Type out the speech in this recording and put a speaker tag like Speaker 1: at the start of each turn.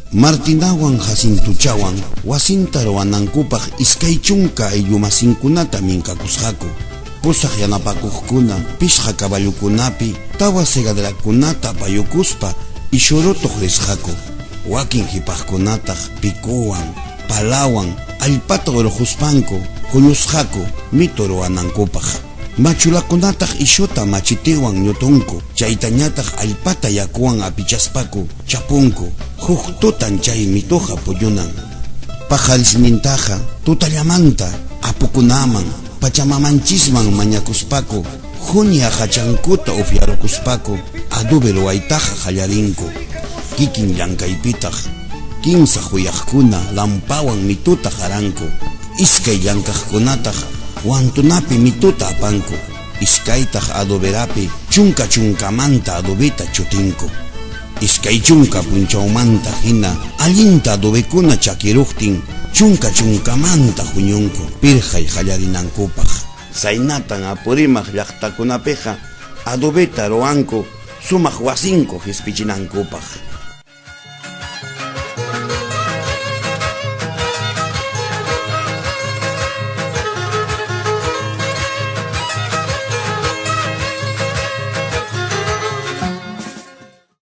Speaker 1: Martinawan Jacintuchawan wasinta ruwanankupaq 20 ayllumasinkunata minkakusqaku. Pusaq yanapakuqkuna pishqa caballokunapi tawa segaderakunata apayukuspa ishurutuq risqaku. Wakin hipaqkunataq picowan, palawan allpata urquspanku huñusqaku mitu ruwanankupaq. Machulakunataq ishuta machitiwan ñutunku, chaytañataq allpata yakuwan apichaspaku chapunku, huk tutan chay mituqa puñunan. Paqarisnintaqa tutallamanta apukunaman, pachamamanchisman mañakuspaku, huña hachankuta upyarukuspaku adobe ruwaytaqa qallarinku. Kikin llankaypitaq kinsa huyaqkuna lampawan mituta qaranku, iskay llankaqkunataq wantunapi mituta apanku, iskaytaq adoberapi chunka chunkamanta adobeta chutinku. 20 punchawmanta hina allinta adobekuna chakiruqtin chunka chunkamanta huñunku pirqay qallarinankupaq. Saynatan Apurímac llaqtakunapiqa adobeta ruwanku sumaq wasinku qispichinankupaq.